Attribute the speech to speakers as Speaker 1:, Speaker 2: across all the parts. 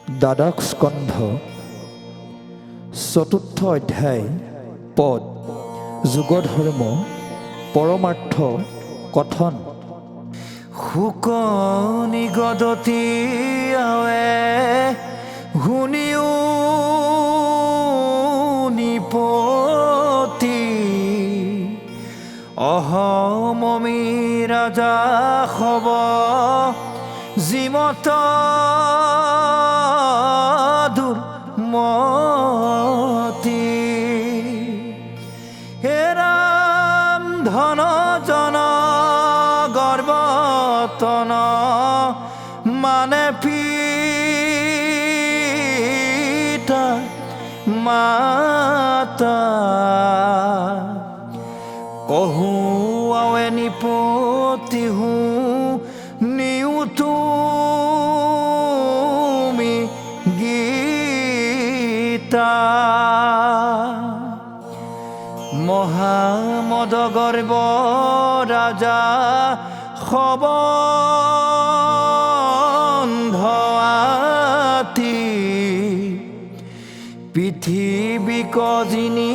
Speaker 1: দ্বাদশ স্কন্ধ, চতুৰ্থ অধ্যায়, পদ যুগধৰ্ম পৰমাৰ্থ কথন।
Speaker 2: শুক নিগদতি আৱে শুনিও নিপতি, অহমমি ৰাজা হব জীৱত দুৰ্মতি। হে ৰাম ধন জন গৰ্বতন মানে পিতা মাতা, কহু আৱে নিপতি হু নিউ তুমি গীতা। মহামদ গৰ্ব ৰাজা সবন্ধ আতি, পৃথিৱীক জিনি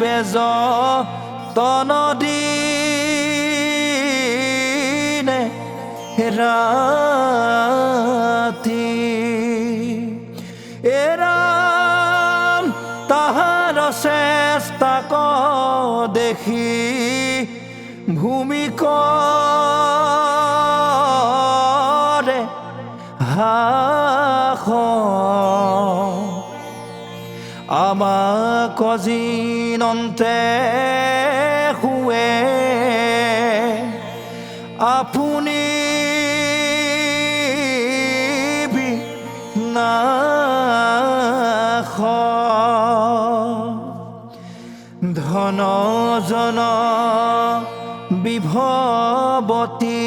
Speaker 2: বেজ তন দিনে ৰাতি। এ ৰাম তাহাৰ চেষ্টাক দেখি ভূমি কৰে হাস, আমাক জিনন্তে শুৱে আপুনি বিনাশ। ধন জন বিভৱতী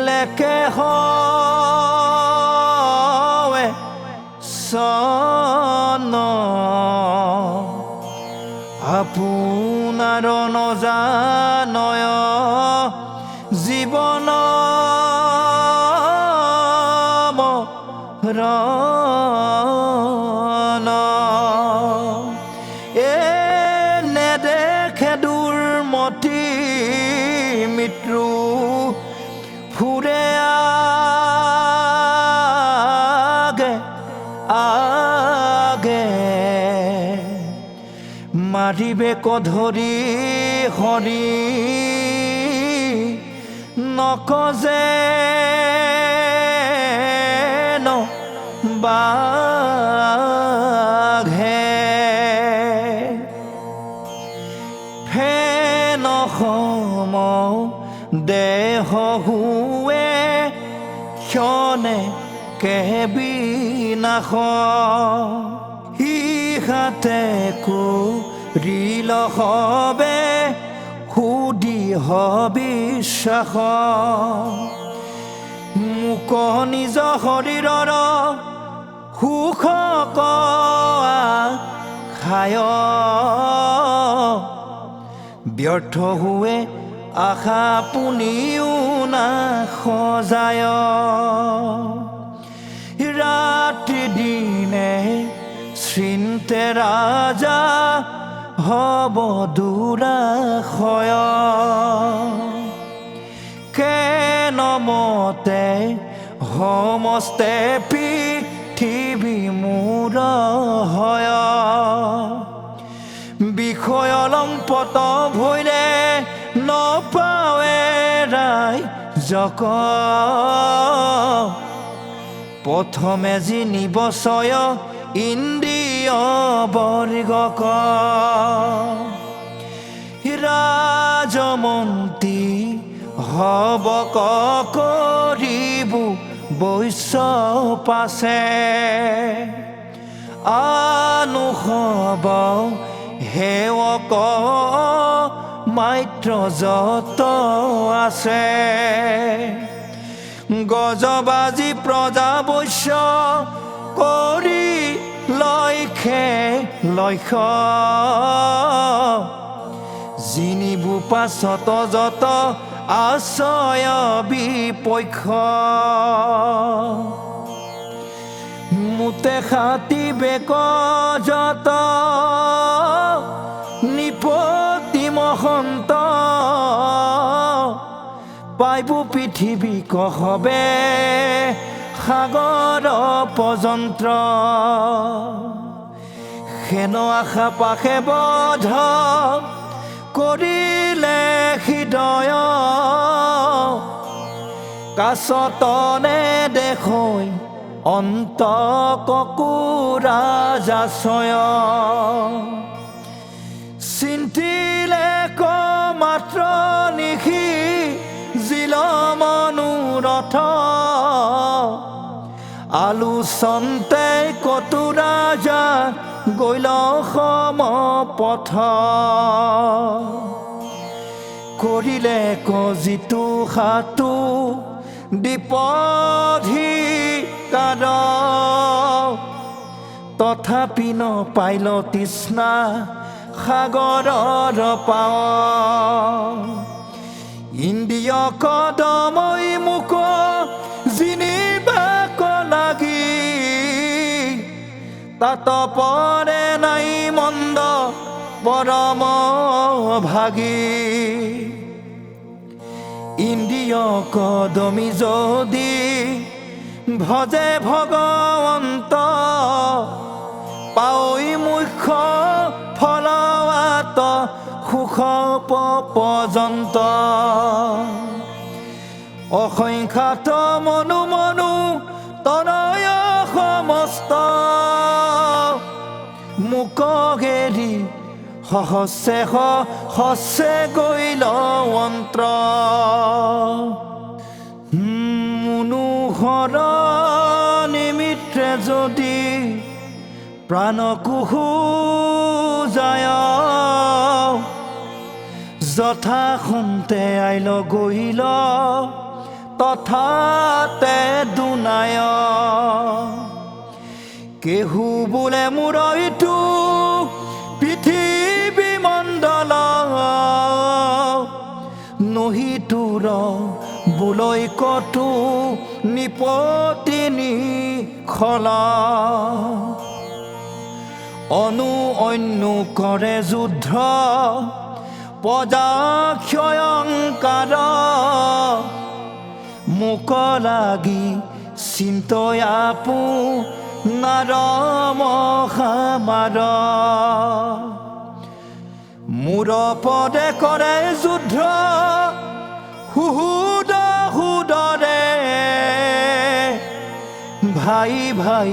Speaker 2: লেকে হয় চন, আপোনাৰ নজানয় জীৱন মৰণ। এ নেদেখে দুৰ্মতি মৃত্যু ফুৰে আগে আগে, মাৰিবে কধৰি হৰি নকজে বাঘে। ফেন সম দেহ হুৱে ক্ষণে কে বিনাশ, ইহাতে কৰিল সবে সুদৃঢ় বিশ্বাস। মোক নিজ শৰীৰৰ সুখ খায়, ব্যৰ্থ হোৱে আশা পুনিও নাশ যায়। ৰাতি দিনে চিন্তে ৰাজা হব দুৰাশয়, কেনমতে সমস্তে পৃথিৱী মোৰ হয়। বিষয় লম্পট ভৈলে নপাৱে ৰাইজক, প্ৰথমে জিনিব ছয় ইন্দ্ৰিয় বৰ্গক। ৰাজমন্ত্ৰী হব কৰিব বৈশ্য পাছে, আনুসব সেৱক মাত্ৰ যত আছে। গজবাজি প্ৰজা বৈশ্য কৰি লক্ষে লক্ষ, জিনিবু পাছত যত আশ্ৰয় বিপক্ষ। মুতে খাতিবে যত নিপতি মহন্ত, পাইব পৃথিৱী কহবে সাগৰ পৰ্যন্ত। হেন আশা পাশে বধ কৰিলে হৃদয়, কাছতনে দেখৈ অন্ত ককুৰা যাচয়। চিন্তিলে ক মাত্ৰ নিশি জিল মনোৰথ, আলোচন্তে কতো ৰাজা গৈল সম পথ। কৰিলে ক যিটো সাতো দ্বীপধিকাৰ, তথাপি নপাইল তৃষ্ণা সাগৰৰ পাৱ। ইন্দ্ৰিয় কদমৈ মোক জিনিবাক লাগি, তাত পৰে নাই মন্দ পৰম ভাগি। ইন্দ্ৰিয় কদমি যদি ভজে ভগৱন্ত, পাঐ মুখ্য ফলৱাত সুখ পৰ্যন্ত। অসংখ্যাত মনু মনু তনয় সমস্ত, মোক এৰি সহসে সহসে গৈল অন্ত্ৰ। মনোহৰ নিমিত্তে যদি প্ৰাণকুহু যায়, যথা সন্তে আইল গৈল তথাতে দুনায়। কেহু বোলে মোৰ ইটো পৃথিৱী মণ্ডল, নহি তোৰ বোলৈ কতো নিপতিনি খল। অনু অন্য কৰে যুদ্ধ প্ৰজা ক্ষয়ংকাৰ, মোক লাগি চিন্তয়াপো নাৰম খামাৰ। মোৰ পদে কৰে যুদ্ধ সুহুদ সুদৰে, ভাই ভাই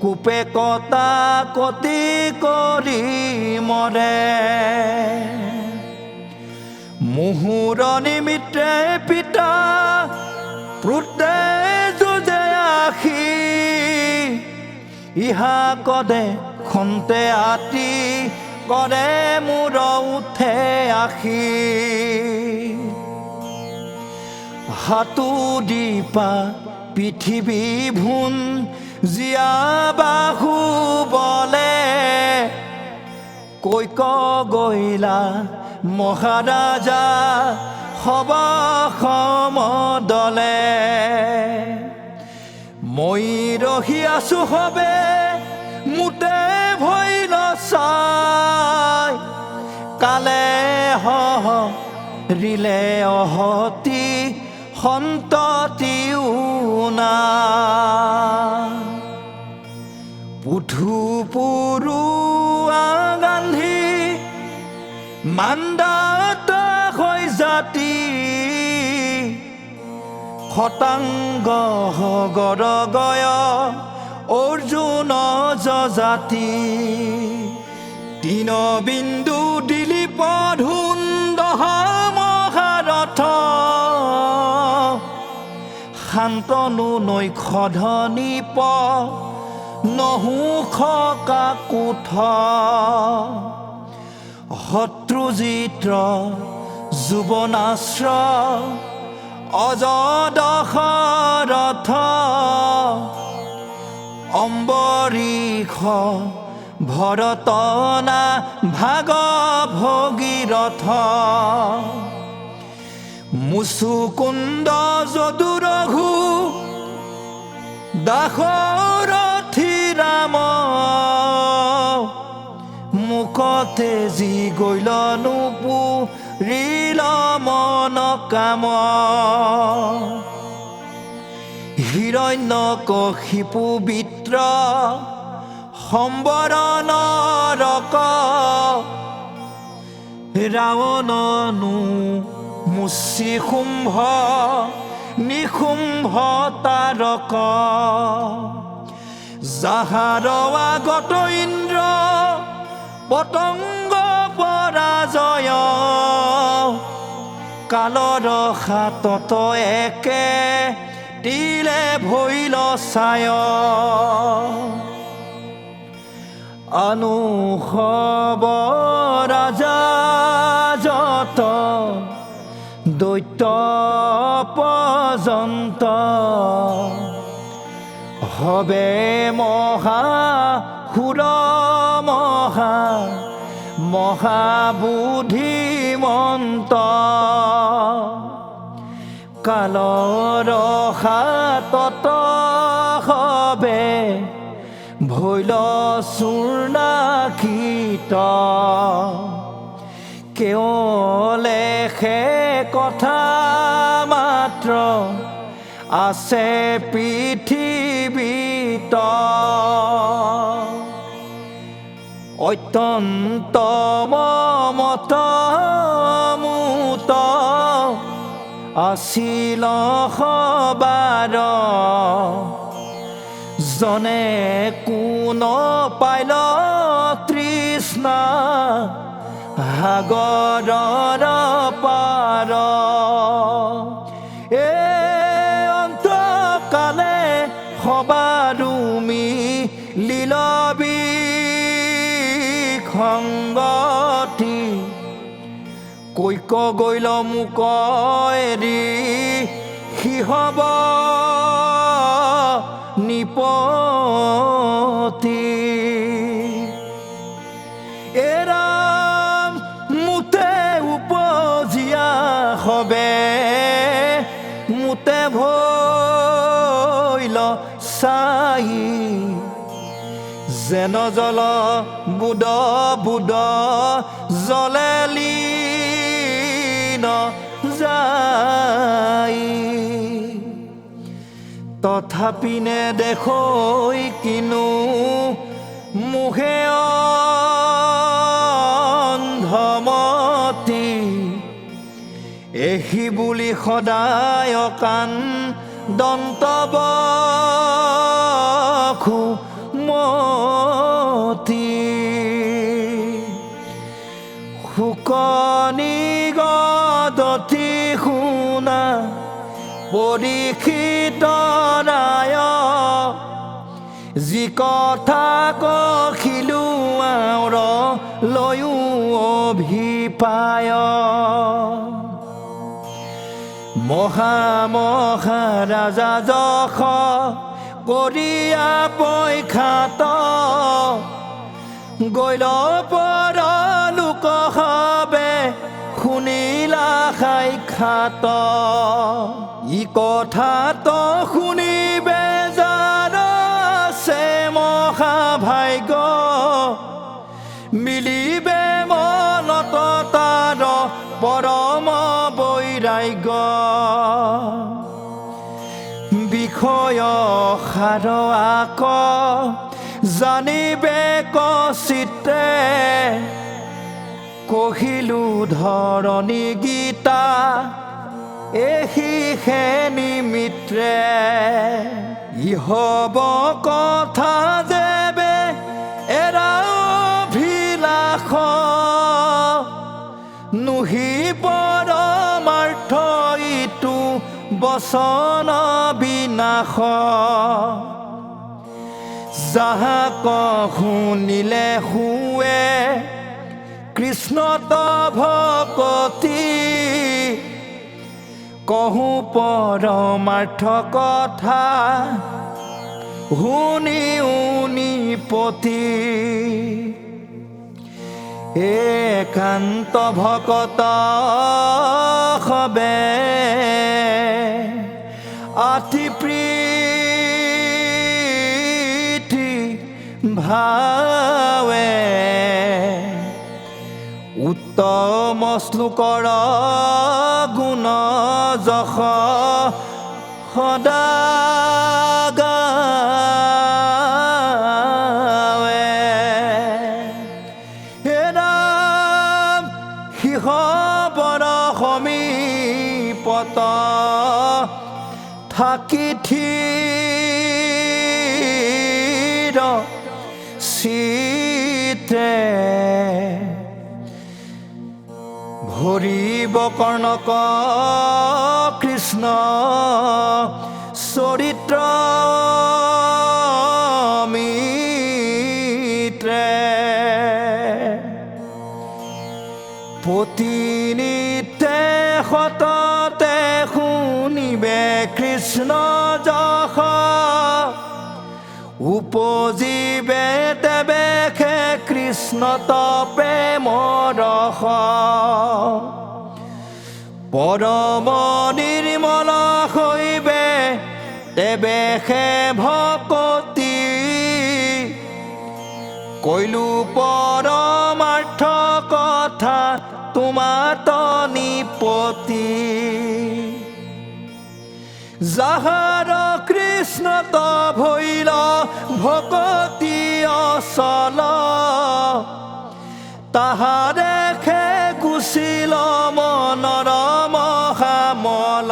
Speaker 2: কোপে কটা কটি কৰি মৰে। মুহুৰ নিমিত্তে পিতা পুত্ৰে যুঁজে আখি, ইহা কদে খন্তে আতি কৰে মোৰ উঠে আখি। হাতো দীপা পৃথিৱী ভুন জীয়া বাহু বলে, কৈক গৈলা মহাৰাজা সব সমদলে। মই ৰহি আছো সবে মোতে ভৈল চাই, কালে সহ ৰিলে অহতি সন্ততিও নাই। পুথু পৰুৱা গান্ধী মান্দাত হৈ জাতি, শতাংগ গৰ গয় অৰ্জুন যজাতি। তিন বিন্দু দিলীপ ধুন্দ মহাৰথ, শান্তনু নৈষধনীপ নহুষ কাকুথ। শত্ৰুজিত্ৰ যুৱনাশ্ৰ অজদশৰথ, অম্বৰীষ ভৰতনা ভাগ ভগীৰথ। মুচুকুন্দ যদু ৰঘু দাসৰথ তেজি গৈল নুপুৰিল মন কাম। হিৰণ্য কশিপু বিত্ৰ সম্বৰ নৰক, ৰাৱণনু মুচি শুম্ভ নিশুম্ভ তাৰক। যাহাৰ আগত ইন্দ্ৰ পতংগ পৰাজয়, কালৰ হাতত একে তিলে ভৈল ছায়। অনুসৱ ৰাজা যত দৈত্য পৰ্যন্ত, হবে মহা সুৰ মহা মহাবুদ্ধিমন্ত। কালৰ হাতত হবে ভৈল চূৰ্ণাকৃত, কেৱলে কথা মাত্ৰ আছে পৃথিৱীত। অত্যন্ত মমত মুত আছিল সবাৰ, জনে কোন পাইল তৃষ্ণা সাগৰৰ পাৰ। এ অন্তকালে সবাৰুমি লীলবি সংগতি, কৈক গৈল মোক এৰি সিহব নিপতি। এৰাম মুতে উপজীয়া হবে মুতে ভৈল চাই, যেন জল বুদ বুদ জলে লীন যায়। তথাপি নে দেখৈ কিনো মুখে অন্ধমতি, এহি বুলি সদায় কান দন্তব মতি। শুকনি গদতি শুনা পৰীক্ষিত ৰায়, যি কথা কখিলো আওৰ লয়ো অভিপায়। মহা মহাৰাজা যশ কৰিয়া পৈখাত, গৈল পৰ লোক সবে শুনিলা সাক্ষাত। ই কথাত শুনিবে যাৰ আছে মহাভাগ্য, মিলিবে মনত তাৰ পৰম বৈৰাগ্য। বিষয় সাৰ আক জানিবে কচিতে, কহিলো ধৰণী গীতা এহি হে নিমিত্ৰে। ইহব কথা যেবে এৰা অভিলাষ, নুহি পৰমাৰ্থ ইটো বচন বিনাশ। যাহাক শুনিলে শুৱে কৃষ্ণত ভকতি, কহো পৰমাৰ্থ কথা শুনি উনিপতি। একান্ত ভকত সবে আতি প্ৰীতি ভাৱে, উত্তম শ্লোকৰ গুণ যশ সদা গাৱে। হে ৰাম সিহবৰ সমীপত থাকি থিৰ চিত্ৰে ভৰিব কৰ্ণক কৃষ্ণ চৰিত্ৰ মিত্ৰে। পতিনিতে সততে শুনিবে কৃষ্ণ যশ, উপজিবে তেবেখে কৃষ্ণত প্ৰেম ৰস। পৰম নিৰ্মল হৈবে তেবেখে ভকতি, কৈলো পৰমাৰ্থ কথা তোমাত নিপতি। যাহাৰ কৃষ্ণত ভৈল ভকতি অচল, তাহাৰে খে গুচিল মনৰ মহামল।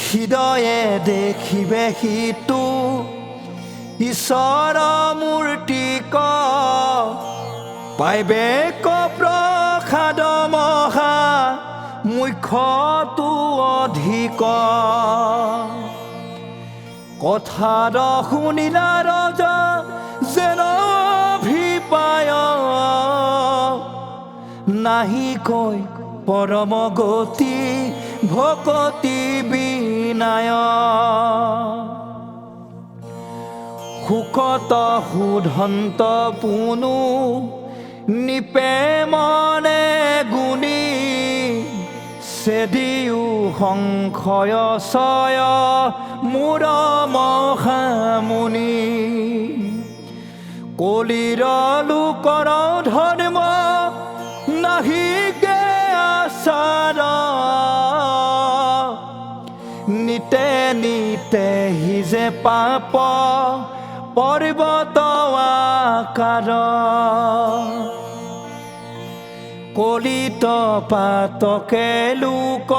Speaker 2: হৃদয়ে দেখিবে সিটো ঈশ্বৰ মূৰ্তিক, পাইবে প্ৰসাদ মহা মুখ্যটো অধিক। কথাৰ শুনিলা ৰজা যেন অভিপায়, নাহি কৈ পৰম গতি ভকতি বিনায়। সুখত সুধন্ত পুনু নিপে মনে গুণী, চেদিও সংশয় চয় মোৰ মহামুনি। কলিৰ লোকৰ ধৰ্ম নাহিকে আচাৰ, নিতে নিতে হিজে পাপ পৰ্বত আকাৰ। কলিত পাতকে লোক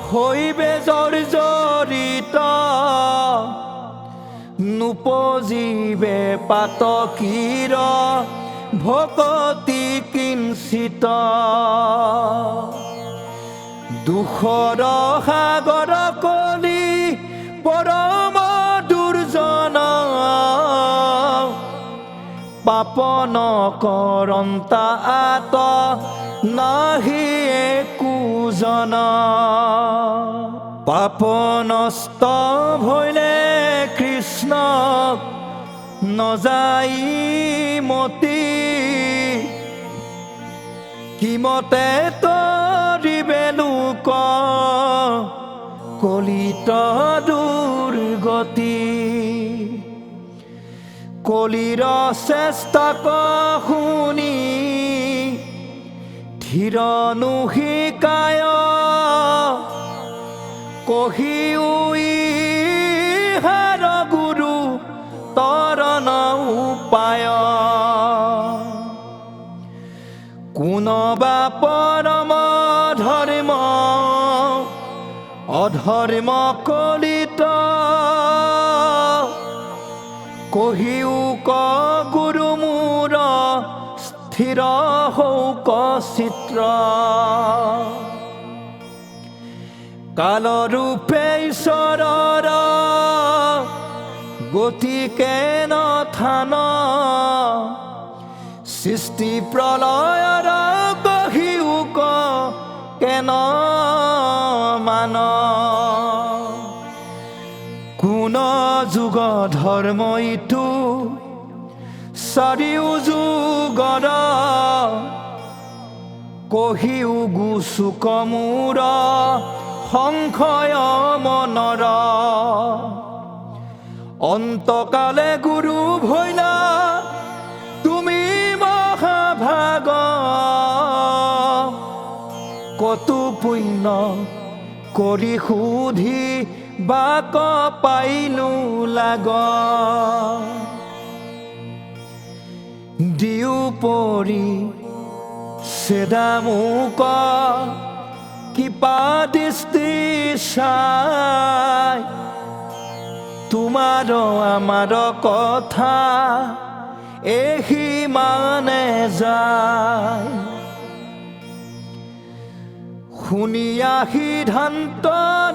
Speaker 2: হৈবে জৰ্জৰিত, নুপজিবে পাতকীৰ ভকতি কিঞ্চিত। দুখৰ সাগৰ কলি পৰম দুৰ্জন, পাপ নকৰন্তা আত নাহি একোজন। পাপ নষ্ট ভৈলে কৃষ্ণক নযাই মতি, কিমতে তৰিবে লোক কলিত দুৰ্গতি। কলিৰ চেষ্টাক শুনি ধীৰ নুশিকায়, কহিও ইহাৰ গুৰু তৰণ উপায়। কোনবা পৰম ধৰ্ম অধৰ্ম কলিত, কহিও ক গুৰু মোৰ স্থিৰ হৌক চিত্ৰ। কালৰূপে ঈশ্বৰৰ গতিকে নথান, সৃষ্টি প্ৰলয়ৰ কহিও ক কেন মান। কোন যুগ ধৰ্ম ইটো চাৰিও যুগৰ, কহিও গুচুক মোৰ সংশয় মনৰ। অন্তকালে গুৰু ভৈলা তুমি মহামুনি, কতো পুণ্য কৰি সুধি বাক পাইলো লাগ। দিও পৰি চেদামুক কৃপা দৃষ্টি চাই, তোমাৰ আমাৰ কথা এহি মানে যায়। শুনিয়া সিদ্ধান্ত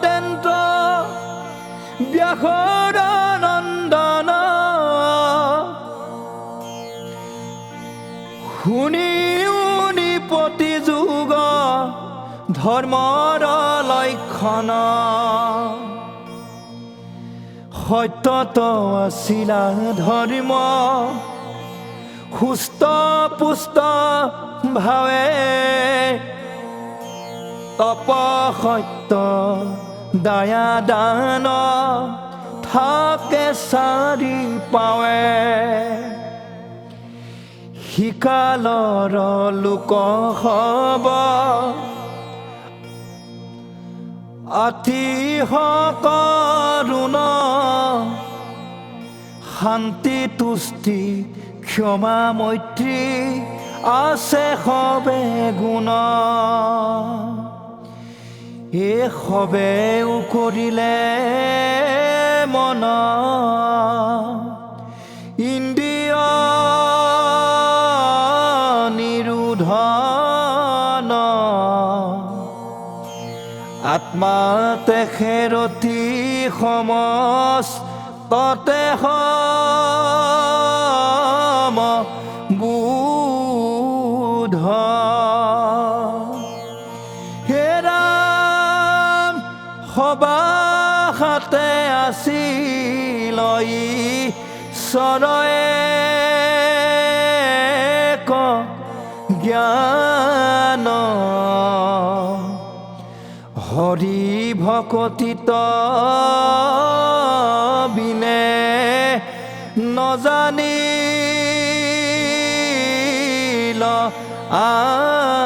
Speaker 2: দেন্ত ব্যাসৰ নন্দন, শুনি নিপতি যুগ ধৰ্মৰ লক্ষণ। সত্যত আছিলা ধৰ্ম সুস্থ পুষ্ট ভাৱে, তপ সত্য দয়া দান থাকে চাৰি পাৱে। শিকালৰ লোক সব অতি কৰুণ, শান্তি তুষ্টি ক্ষমা মৈত্ৰী আছে সবে গুণ। এ সবেও কৰিলে মন ইন্দ্ৰিয় নিৰোধন, আত্মাতে খেৰতি সমস্ততে সম বুধ। হে ৰাম সবাহাতে আছিল ঈশ্বৰ এক জ্ঞান, হৰি ভকতিত বিনে নজানিল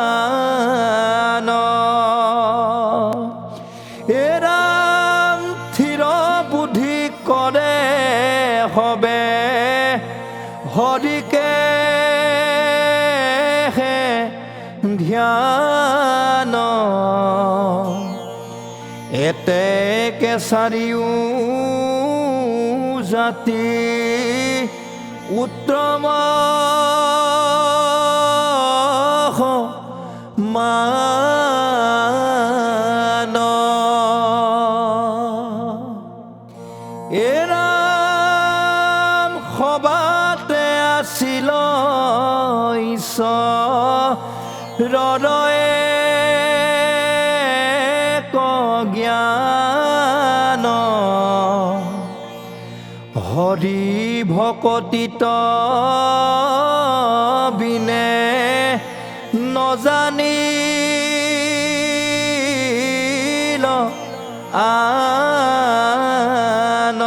Speaker 2: আন। এ ৰাম থিৰ বুদ্ধি কৰে হবে হৰিকে ধ্যান, এতেকে চাৰিও জাতি উত্তম মান। এ ৰাম সবাতে আছিল ঈশ্বৰৰ এক জ্ঞান, হৰি ভকতিত বিনে নজানিল আন।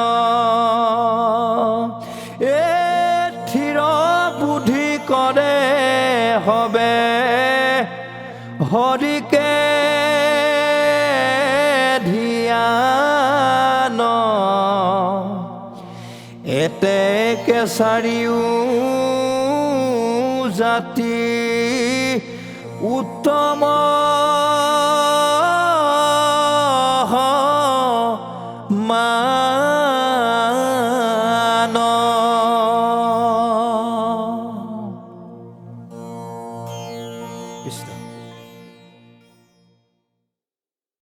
Speaker 2: এ থিৰ বুদ্ধি কৰে হবে হৰিকে ধ্যান, এতেকে চাৰিও জাতি উত্তম মান।
Speaker 1: কৃষ্ণ।